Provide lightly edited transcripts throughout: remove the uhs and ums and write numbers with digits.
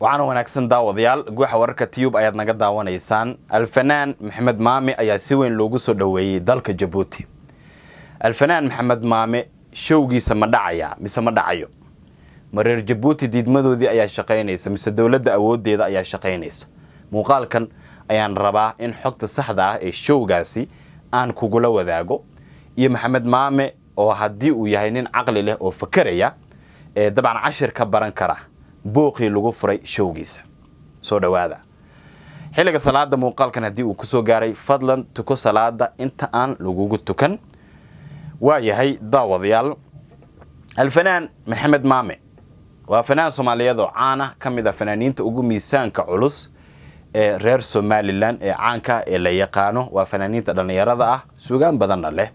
Waxaana wanaagsan daawadayaal, Guuxa Wararka Tube ayaad naga daawanaysaan. Alfanaan Maxamed Maame ayaa si weyn loogu soo dhoweeyey dalka Jabuuti. Alfanaan Maxamed Maame showgiisa ma dhacaya mise ma dhacayo? Ma reer Jabuuti diidmadoodii ayaa shaqaynaysa mise dowladda awooddeeda ayaa shaqaynaysa? Muuqaalkan ayaan rabaa in xogta saxda ah ee showgaasi aan kugula wadaago, iyo Maxamed Maame oo haddii uu yahay nin caqli leh oo fakeraya ee dabcan cashir ka baran kara buuqii lagu furay showgiisa. Soo dhowaada. Xilliga salaada muuqaalkan haddii uu kusoo gaaray, fadlan tuko salaada inta aan lagugu tukan. Waa yahay daawadayaal, alfanaan Maxamed Maame waa fanaan Soomaaliyeed oo caan ah, ka mid ah fanaaniinta ugu miisaanka culus ee reer Somalilan ee caanka ee la yaqaano. Waa fanaaniinta dhallinyarada ah, sugaan badanna leh.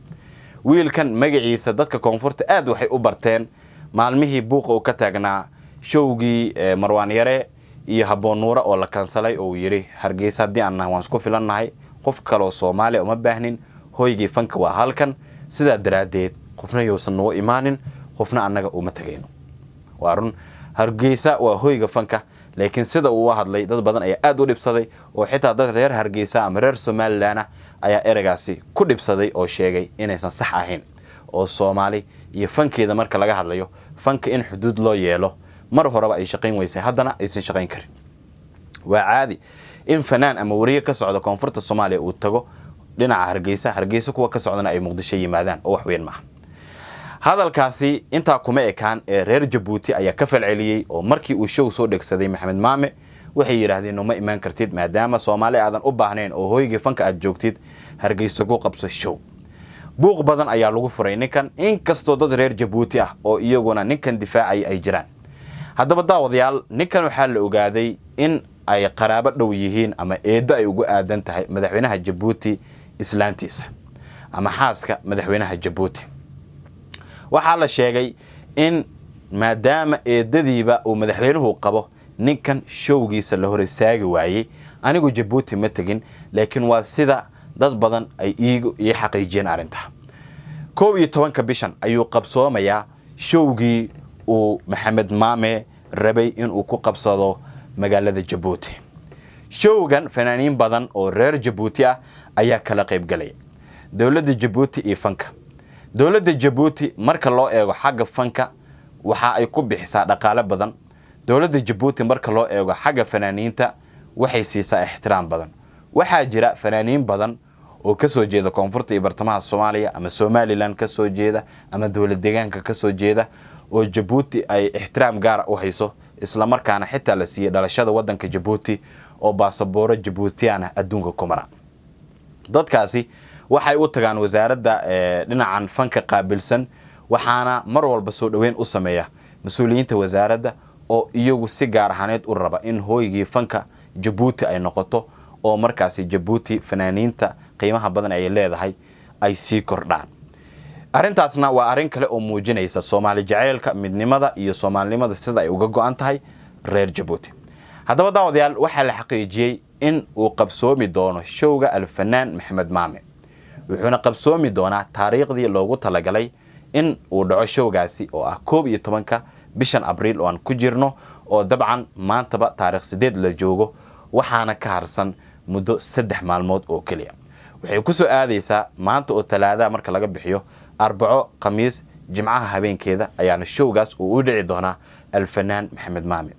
Wiilkan magaciisa dadka koonfurta aad waxay u barteen maalmihii buuqa uu ka taagnaa showgii Marwaan Yare iyo Habboon Nuure oo la kansalay, oo uu yidhi: "Hargeysa haddii aan nahay waan isku filannahay, qof kaloo Soomaaliya uma baahnin, hoygii fanka waa halkan, sidaa daraaddeed qofna yousan nagu imaanin, qofna annaga uma tegayno." Waa run, Hargeysa waa hoyga fanka, laakiin sida uu u hadlay dad badan ayaa aada u dhibsaday, oo xitaa dad reer Hargeysa ama reer Somalilan ah ayaa ereygaasi ku dhibsaday oo sheegay inaysan sax ahayn, oo Soomaali iyo fankeeda marka laga hadlayo, fanka in xuduud loo yeelo mar horeba ay shaqayn weysay, haddana aysan shaqayn karin. Waa caadi in fanaan ama wariye ka socda koonfurta Soomaaliya uu tago dhinaca Hargeysa, Hargeysa kuwa ka socdana ay Muqdisho yimaadaan, oo wax weyn maaha. Hadalkaasi intaa kuma ekaan ee reer Jabuuti ayaa ka falceliyey, oo markii uu show soo dhegsaday Maxamed Maame waxay yidhaahdeen: "Noma imaan kartid, maadaama Soomaali aadan u baahnayn oo hoygii fanka aad joogtid, Hargeysa ku qabso show." Buuq badan ayaa lagu furay ninkan, inkastoo dad reer Jabuuti ah oo iyaguna ninkan difaacaya ay jiraan. Haddaba daawadayaal, ninkan waxaa la ogaaday in ay qaraabo dhow yihiin ama eeddo ay ugu aadan tahay madaxweynaha Jabuuti islaantiisa ama xaaska madaxweynaha Jabuuti. Waxaa la sheegay in maadaama eedadiiba uu madaxweynuhu qabo, ninkan showgiisa la hor istaagi waayey. Anigu Jabuuti ma tegin, laakiin waa sida dad badan ay iigu ii xaqiijiyeen arrinta. 11-ka bishan ayuu qabsoomayaa showgii uu Maxamed Maame rabay inuu ku qabsado magaalada Jabuuti. Showgan fanaaniin badan oo reer Jabuuti ah ayaa kala qaybgalaya. Dowladda Jabuuti iyo fanka, dowladda Jabuuti marka loo eego xagga fanka waxa ay ku bixisaa dhaqaale badan. Dowladda Jabuuti marka loo eego xagga fanaaniinta waxay siisaa ixtiraam badan. Waxaa jira fanaaniin badan oo kasoo jeeda koonfurta iyo bartamaha Soomaaliya ama Somalilan kasoo jeeda ama dowlad deegaanka kasoo jeeda oo Jabuuti ay ixtiraam gaara u hayso, islamarkaana xitaa la siiyey dhalashada wadanka Jabuuti oo baasabooro Jabuutiyaan ah adduunka ku mara. Dadkaasi waxay u tagaan wasaaradda dhinacan fanka qaabilsan, waxaana mar walba soo dhoweyn u sameeya mas-uuliyiinta wasaaradda oo iyagu si gaar ahaaneed u raba in hooygii fanka Jabuuti ay noqoto, oo markaasi Jabuuti fanaaniinta qiimaha badan ay leedahay ay sii kordhaan. Arrintaasna waa arrin kale oo muujinaysa Soomaali jaceylka, midnimada iyo soomaalinimada sida ay uga go-an tahay reer Jabuuti. Haddaba daawadayaal, waxaa la xaqiijiyey in uu qabsoomi doono showga alfanaan Maxamed Maame, wuxuuna qabsoomi doonaa taariikhdii loogu talagalay in uu dhaco showgaasi, oo ah 11-ka bishan Abriil oo aan ku jirno, oo dabcan maantaba taarikh 8 la joogo, waxaana ka harsan muddo 3 maalmood oo keliya. Waxay ku soo aadaysaa maanta oo Talaadaha marka laga bixiyo, Arbaco, Khamiis, Jimcaha habeenkeeda ayaana showgaas uu u dhici doonaa alfanaan Maxamed Maame.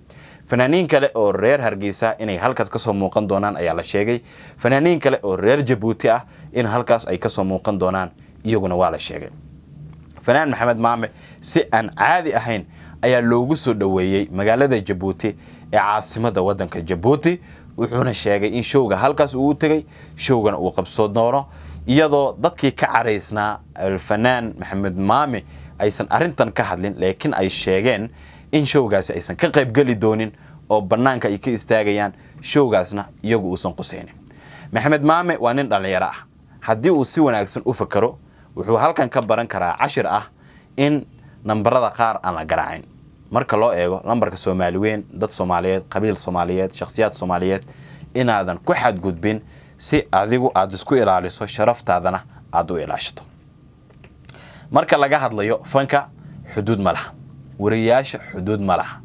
Fanaaniin kale oo reer Hargeysa inay halkaas kasoo muuqan doonaan ayaa la sheegay. Fanaaniin kale oo reer Jabuuti ah in halkaas ay kasoo muuqan doonaan iyaguna waa la sheegay. Fanaan Maxamed Maame si aan caadi ahayn ayaa loogu soo dhoweeyey magaalada Jabuuti ee caasimadda waddanka Jabuuti, wuxuuna sheegay in showga halkaas uu u tegay, showgana uu qabsoo doono, iyadoo dadkii ka caraysnaa alfanaan Maxamed Maame aysan arrintan ka hadlin, laakiin ay sheegeen in showgaasi aysan ka qaybgeli doonin oo bannaanka ay ka istaagayaan, showgaasna iyagu uusan qusaynin. Maxamed Maame waa nin dhallinyaro ah. Haddii uu si wanaagsan u fakero, wuxuu halkan ka baran karaa cashir ah in nambarada qaar aan la garaacin. Marka loo eego lambarka Soomaali weyn, dad Soomaaliyeed, qabiil Soomaaliyeed, shakhsiyaad Soomaaliyeed, inaadan ku xadgudbin si adigu aada isku ilaaliso, sharaftaadana aada u ilaashato. Marka laga hadlayo fanka, xuduud ma laha. Wariyayaasha xuduud ma laha.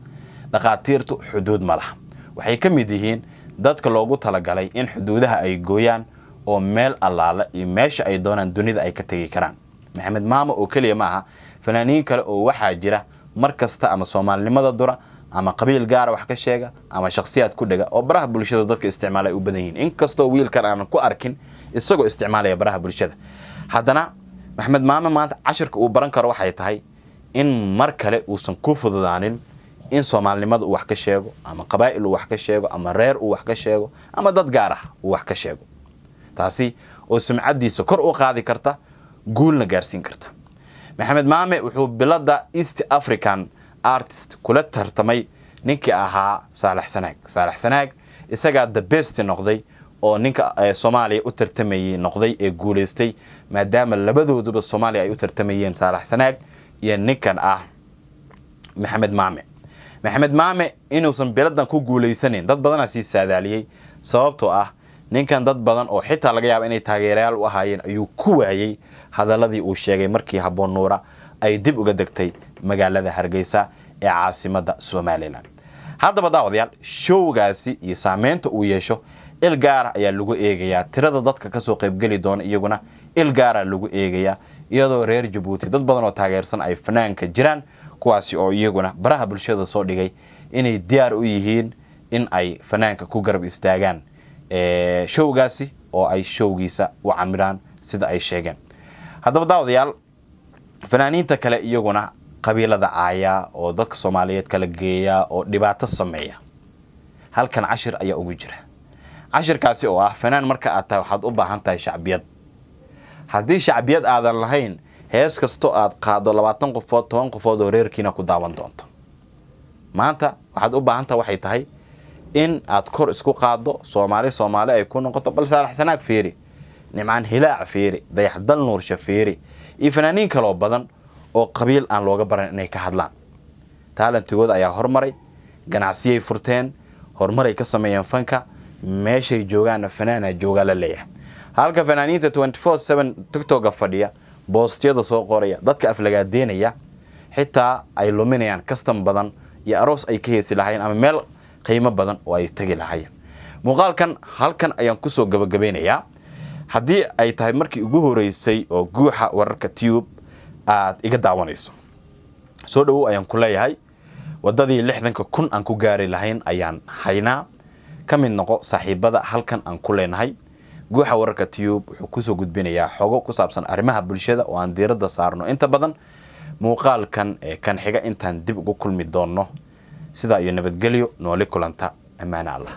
Dhakhaatiirtu xuduud ma laha. Waxay ka mid yihiin dadka loogu talagalay in xuduudaha ay gooyaan oo meel allaala iyo meesha ay doonaan dunida ay ka tegi karaan. Maxamed Maamo oo keliya ma aha, fanaaniin kale oo waxaa jira mar kasta ama soomaalinimada dura ama qabiil gaara wax ka sheega ama shakhsiyaad ku dhega oo baraha bulshada dadka isticmaala ay u badan yihiin. Inkastoo wiilkan aanan ku arkin isagoo isticmaalaya baraha bulshada, haddana Maxamed Maame maanta cashirka uu baran karo waxay tahay in mar kale uusan ku fududaanin in soomaalinimada uu wax ka sheego ama qabaa'il uu wax ka sheego ama reer uu wax ka sheego ama dad gaar ah uu wax ka sheego, taasi oo sumcaddiisa kor u qaadi karta, guulna gaarsiin karta. Maxamed Maame wuxuu bilada East African Artist kula tartamay ninkii ahaa Saalax Sanaag. Saalax Sanaag isagaa the best noqday oo ninka Soomaaliya u tartamayey noqday ee guuleystay, maadaama labadooduba Soomaaliya ay u tartamayeen, Saalax Sanaag iyo ninkan ah Maxamed Maame. Maxamed Maame inuusan biladan ku guuleysanayn dad badanaa sii saadaaliyey, sababtoo ah ninkan dad badan oo xitaa laga yaaba inay taageerayaal u ahaayeen ayuu ku waayey hadaladii uu sheegay markii Habboon Nuura ay dib uga degtay magaalada Hargeysa ee caasimadda Somalilan. Haddaba daawadayaal, showgaasi iyo saameynta uu yeesho il gaara ayaa lagu eegayaa, tirada dadka kasoo qaybgeli doona iyaguna il gaara lagu eegayaa, iyadoo reer Jabuuti dad badan oo taageersan ay fanaanka jiraan, kuwaasi oo iyaguna baraha bulshada soo dhigay inay diyaar u yihiin in ay fanaanka ku garab istaagaan showgaasi oo ay showgiisa u camiraan sida ay sheegeen. Haddaba daawadayaal, fanaaniinta kale iyaguna qabiilada caaya oo dadka Soomaaliyeed kala geeya oo dhibaato sameeya, halkan cashir ayaa ugu jira, cashirkaasi oo ah fanaan marka aad tahay waxaad u baahan tahay shacbiyad. Haddii shacbiyad aadan lahayn, hees kastoo aad qaado 20 qofood, 10 qofood oo reerkiina ku daawan doonto. Maanta waxaad u baahan tahay waxay tahay in aad kor isku qaaddo, Soomaali Soomaali ay ku noqoto. Bal Saalax Sanaag fiiri, Nimcaan Hilaac fiiri, Dayaxdal Nuursha fiiri iyo fanaaniin kaloo badan oo qabiil aan looga baran inay ka hadlaan. Taalantigooda ayaa hormaray, ganacsiyay furteen, horumaray ka sameeyeen fanka, meeshay joogaanna fanaanaa joogaa la leeyahay, halka fanaaniinta 24/7 TikToka fadhiya, boostiyada soo qoraya, dadka aflagaadeynaya, xitaa ay luminayaan kastam badan iyo aroos ay ka heesi lahaayeen ama meel qiimo badan oo ay tegi lahaayeen. Muuqaalkan halkan ayaan kusoo gabagabeynayaa. Haddii ay tahay markii ugu horeysay oo Guuxa Wararka Tube aad iga daawanayso, soo dhowow ayaan ku leeyahay. Waddadii 60,000 aan ku gaari lahayn ayaan haynaa. Ka mid noqo saaxiibada halkan aan ku leenahay. Guuxa Wararka Tube wuxuu kusoo gudbinayaa xogo ku saabsan arrimaha bulshada oo aan diiradda saarno inta badan. Muuqaalkan ee kan xiga intaan dib ugu kulmi doonno, sidaa iyo nabadgelyo, nooli kulanta, ammaane Allah.